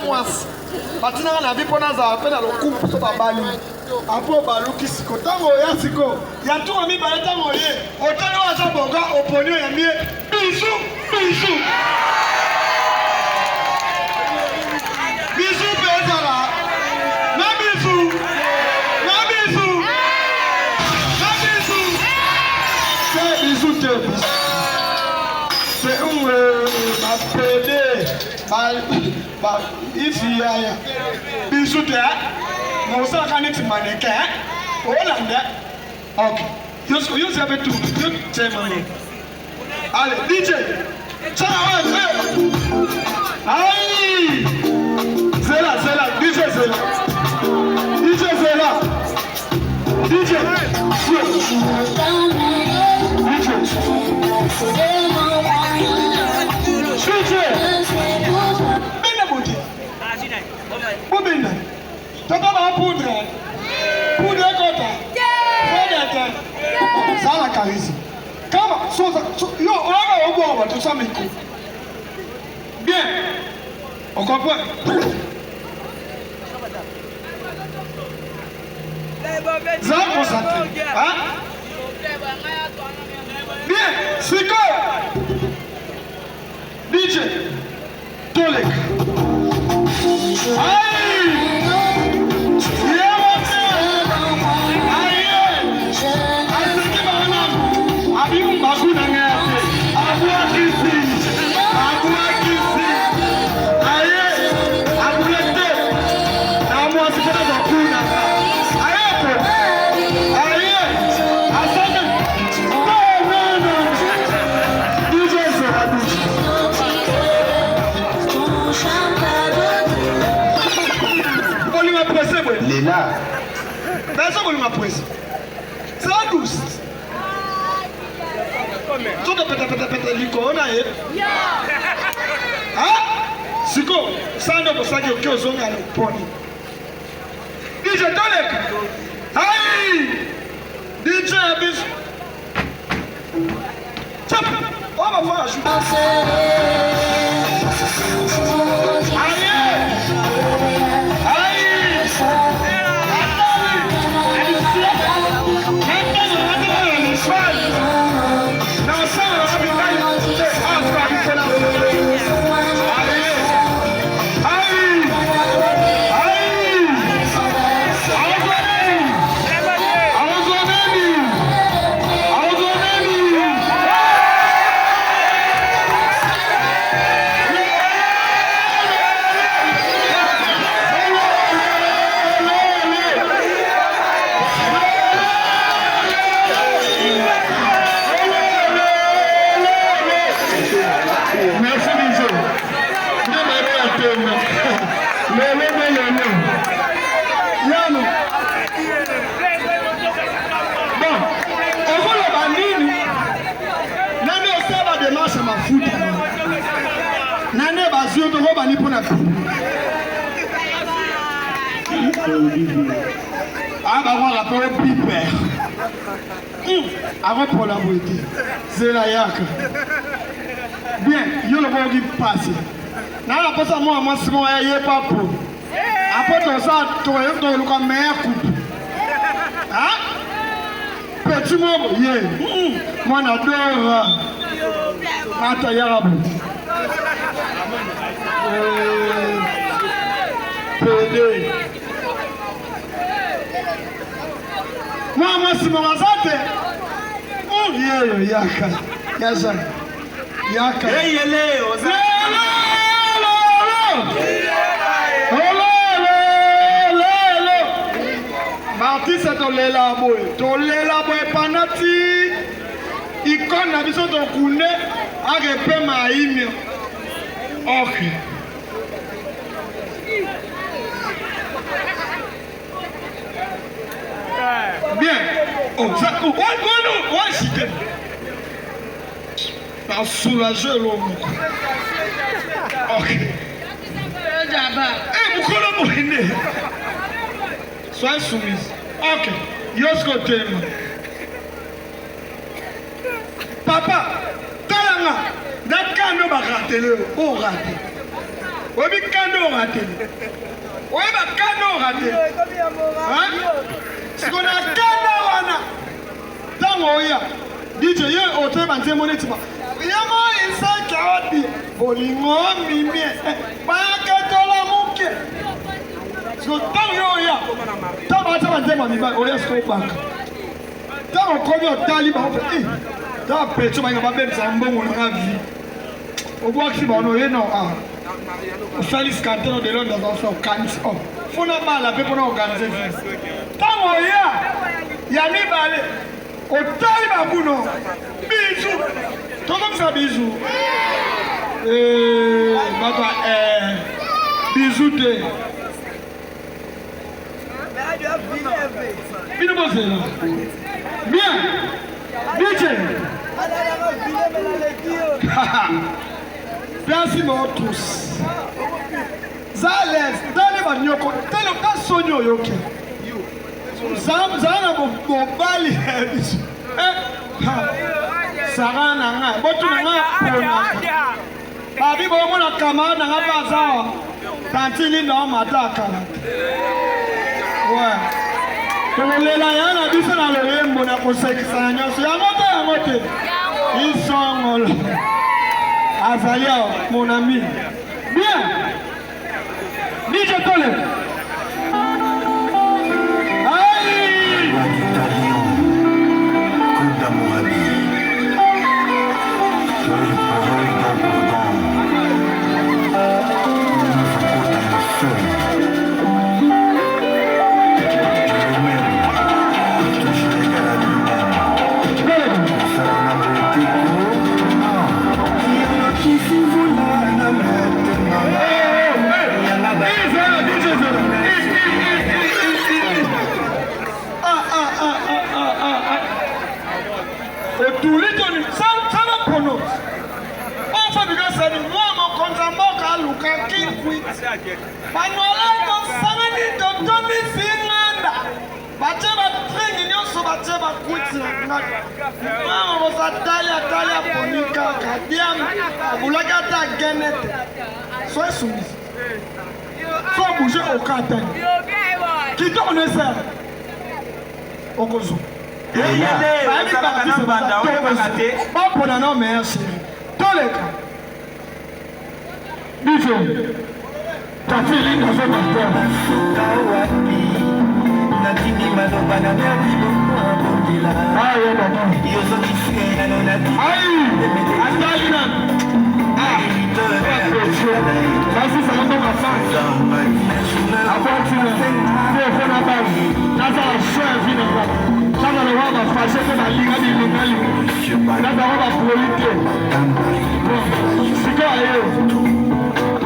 mwasi batinaka na vi mpo nazala mpe na lokumu so babali apo baluki siko ntango oya siko ya ntuka mibale ntango oye otali oyo aza boga oponi oyambi ye bizu bizu bizu mpe ezala na bizu na bizu na bizu te bizu te bizu te umwe bapede ba ifi yaya bizu te mosalaka neti mannequin olanda ok yo oza pe tu yo te mama allez DJ tsaka oyo ai zela zela DJ zela DJ zela DJ DJ DJ benda bote bobenda Tata ba poudre. Poudre ekota. Fodete. Zala charisme. Kama so yo oyaka obwaka bato sa micro. Bien. On comprend? Zala concentré. Hein? Bien. Sikoyo. DJ. Toleka. Bolinga presse boye. Lela. Naza bolinga presse. C'est douce. Soki peta peta peta likolo na ye. Ah! Siko, sando bosaki oki ozonga na poni. DJ Tolek. Ai! DJ Abis. On va faire Merci DJ. Lelo lelo. Yano. Bon, okoloba nini? Nani osala demarche ya mafuta? Nani bazwi yo tokobani mpo na Ah, bakwaka mpe opiper akopola boye te zela yaka bien yo lokoki mpasi naa na mposa mwana mwasi moko ya ye papo apo toza toluka meilleur couple petit moko ye mwana dora ata yaka bo pede mwana mwasi moko aza te yeyo yaka yaza yaka Eyele oza. Baartiste tolela boye tolela boye panda ti icone na biso tokunde akepema ayimio ok bien oh, ça, oh, oh, oh, oh, Na soulager eloko moko. Ok. Eh, mokolo boye nde. Soyez soumise. Ok. Yo siko telema. Papa, tala nga. Na kando ba ratele yo. O rate. Oyebi kanda orate. Oyeba kanda orate. Siko na kanda wana ntango oya DJ ye otoyeba nzembo neti ba yama esaki odi bolingo mimie eh, baketola moke siko ntango yo oya ntango batya banzembo ya mibali oya siko obaka ntango okomi otali bango eh, ntango petio balinga babebisa mbongo na nga vie obwakisi bango oye no ah. osali scanteno de londres azosa okanisi o oh, fona bala mpe mpona organise vie ntango oya ya mibale otali bakuno bizu tokomisa bizu eh, bato eh, bizu te bino bozela bien dj place moko tous za l'aise tali banyoko tali ta soni oyoki zala na mobali biso eh, sara na ngai botuna ngai ponaka babi bomona camarade na ngai mpe aza awa tanti linda wa mata akala te we tokolela ya na biso na loyembo na kosekisa na nyonso yango te yango te isongolo azali awa mon ami bien DJ Tole Otuli toni sala pono ofabigasani mwa mokonzi ya mboka aluka kikwit banwala tosangani totondisi nganda batie batringi nyonso batie bakwiti na ngai mama mosa atali atali aponi kaka diam abulaki ata agene te so esungisi so bouge okatani kitoko nesala okozwa bapona no meilleur chéri toleka biso tati linda azo pasteur natindi maloba na bondela ai atali nanu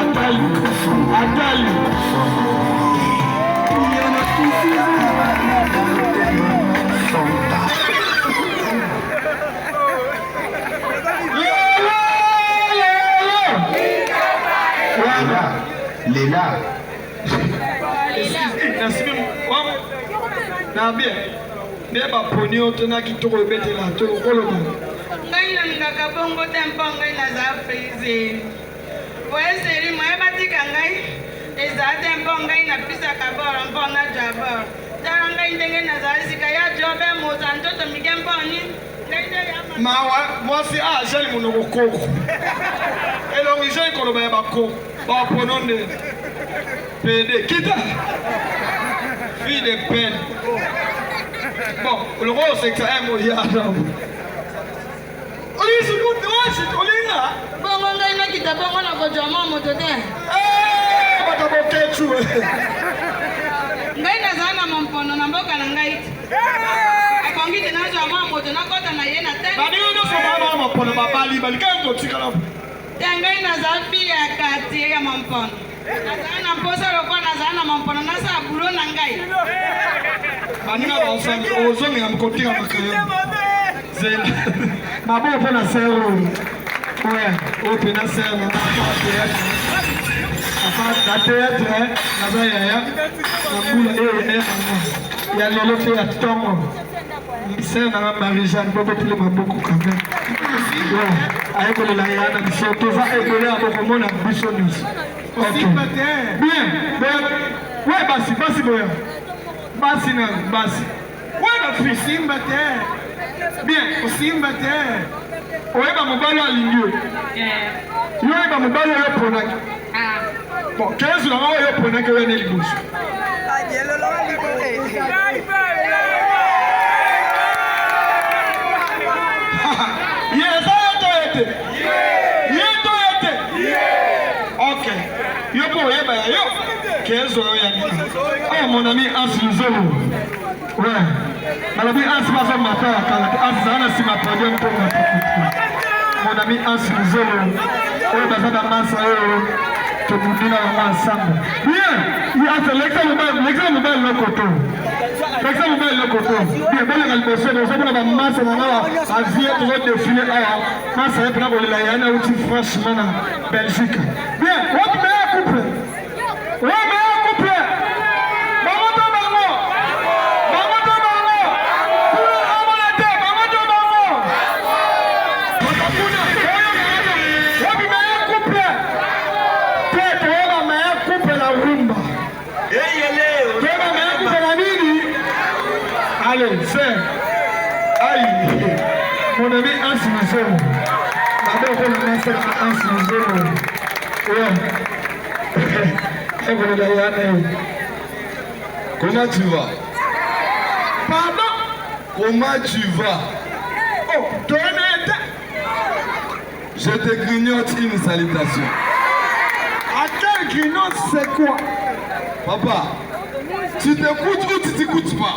Atali, atali. Lela. Na bien. Nde baponi yo te na kitoko ebetela to okoloba. Ngai nalingaka bongo te mpo ngai naza frizeli. Boeseli moye batika ngai eza te mpo ngai napisaka boro mpo najwa boro. Tala ngai ndenge nazali sika ya jobe moza nzoto mike mpo nini mawa mwasi a ah, jali monoko koko elongi jali koloba ya bakoko bapono nde pede kita fille de peine bon lokola osekisa ye moya olinga bongo ngai nakita bongo nakozwa mwa moto te eh, bato bokecu ngai nazala na mompono na mboka na ngai te ebongi te nazwa mwa moto nakota na ye na te baninga nyonso baa mapono babali balikaki kotikala te ngai nazala fille ya quartier ya mompono nazala na mposa lokola nazala na mompono nasala bulo na ngai baninga baosami ozongela kotika makayo zela maboko mpo na sere oyo oyo mpena sere na na théâtre naza yaya na mbula oyo yaya mama ya lelo mpe ya ntongo sere nanga marie jeanne bobetele maboko quand même aye kolela yaya na biso toza ebele ya bokomona biso nyonso. Kosimba te. Bien, boya. Ouais, basi, basi boya. Basi na basi. Ouais, ba fille. Kosimba te. Bien. Kosimba te. Oyeba mobali alingi yo. Yo oyeba mobali oyo oponaki. Bon, kezu na oyo oponaki oyo ne liboso. Ye eza ye to ye te? Ye to ye te? Ok. Yo mpo oyeba ya yo. Kezu oyo ya nini? Oh mon ami Hans Luzolo. Ouais. Balobi Hans bazo mata ya kala te. Hans zala na nsima podium mpo mon ami Hans Luzolo. Oyo baza ba masa oyo tobundi na bango ensemble. Bien. Ye Hans lekisa mobali, lekisa mobali lokoto. Lekisa mobali lokoto. Bien, boleka liboso bozomona ba masa na nga ba vie tozo défiler awa. Masa ye mpena kolela yani auti franchement na Belgique. Bien, wapi meilleur couple? Wapi meilleur couple? Bango to bango? Bango to bango? Kuna amona te, bango to bango? Kuna, wapi meilleur couple? Te toyeba meilleur couple na rumba. Toyeba meilleur couple na nini? Allez, c'est. Aïe. Mon ami Hans Luzolo. D'abord, on a Hans Luzolo. Ouais. Comment tu vas? Pardon? Comment tu vas? Oh, toyeba Je te grignote une salutation. À quel grignote, c'est quoi? Papa, tu t'écoutes ou tu t'écoutes pas?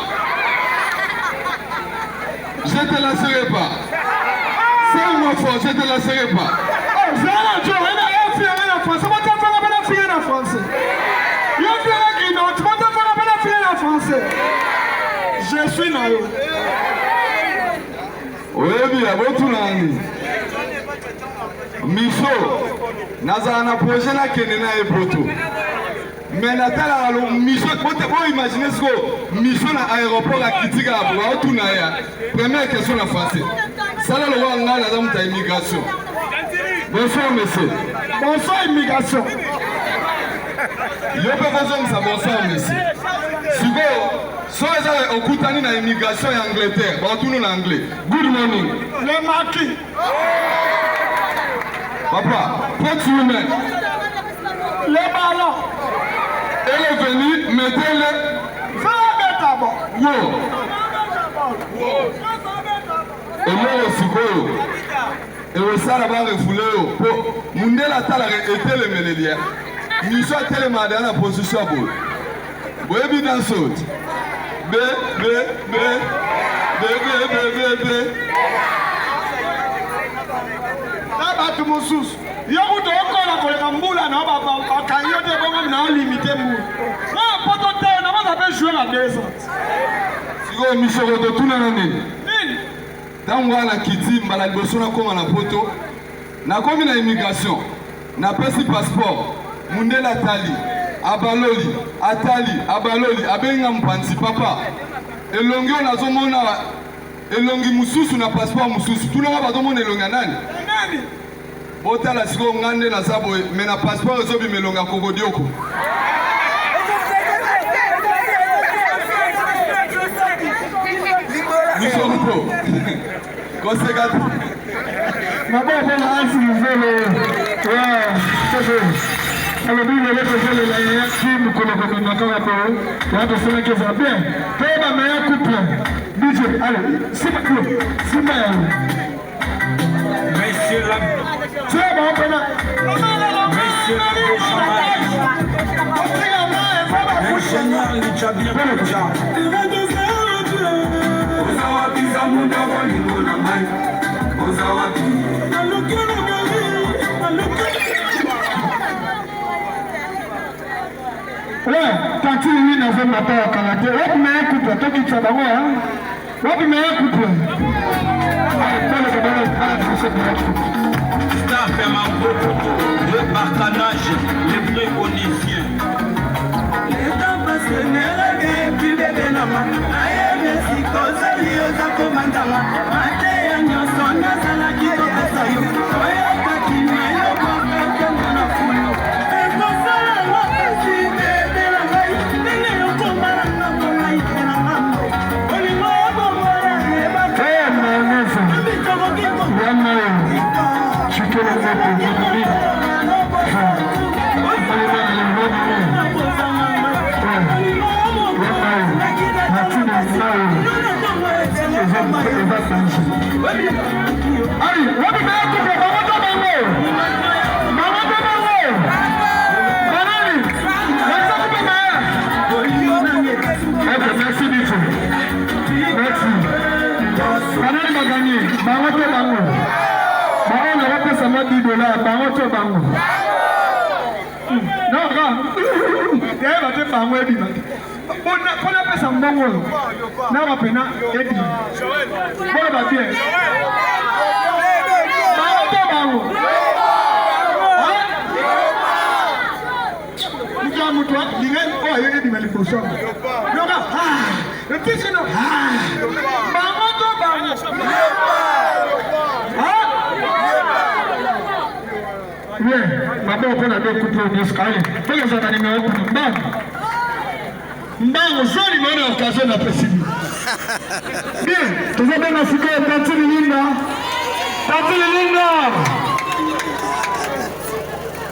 Je te laisserai pas. C'est moi fort, je te laisserai pas. Oh, zala, tu vois, il y a un français. Moi, tu as fait la fille en français. Il y a un grignote. Moi, tu as fait la fille en français. Je suis nayo. Oyebi ya botuna nani? Miso, nazala na projet nakende na ye poto. Mais natalaka lo miso, boimagine sikoyo miso na aéroport akitika baotuna ye première question na français. Sala lokola ngai naza moto ya immigration. Bonsoir monsieur. Bonsoir immigration. Yo mpe kozongisa bonsoir monsieur. Sikoyo so eza okutani na immigration ya Angleterre, baotunu na anglais. Good morning. Le marquis. Papa, put humain. Le ballon. Elle est venue, mettez-le. Va mettre bon. Wo. Eloko sikoyo ekosala barefule oyo mpo mundele atalaka etelemeleli ya miso atelemaka deya na position ya boye. Boyebi danse oyo te? B B B B B B B B. Na bato mosusu yo kutu okola koleka mbula na bakangi yo te bongo na olimite mbula na poto te na baza mpe jouer na 2 ans. Sikoyo misoko totunana nini? Nini? Ntango ngai nakiti mbala liboso nakóma na poto, nakomi na immigration, napesi passeport, mundele atali, abaloli, atali, abaloli, abengi nga mopanzi, papa, elongi oyo nazomona elongi mosusu na passeport mosusu, tunanga bazomona elongi ya nani? Nani? Botala sikoyo ngai nde naza boye, me na passeport ezobima elongi ya kokodioko. Misoko koseka te. Maboko na Ansi Luzolo. Alobi lelo tozolela ye ti mokolo komema kaka boye ya tosalaki eza bien. Toyeba meilleur couple. DJ, allez, simba yo, simba yango. Monsieur la Tia bango mpena. Monsieur l'abbé Jean-Marie, ingénieur Lidjabir Kodja. Ouais, tanti oui nazomata ya kala te. Wapi meilleur couple? Tokitisa bango hein. Wapi meilleur couple? Allez, boleka bango ala liboso meilleur couple. Staff Maboko, le parcanage, les vrais onisiens. 10 dollars bango to bango noka yayeba te bango ebima te mpo napesa mbongo oyo naka mpena ebima boloba bien bango to bango moto ya moto linga oyo ayo ebima liboso yoka etisino bango to bango Bien, maboko mpo na de couple nyonso ale tokozwa na nimero kuna mbango mbango zwa nimero na occasion napesi bino bien tozobenga sikoyo tati lilinda tati lilinda.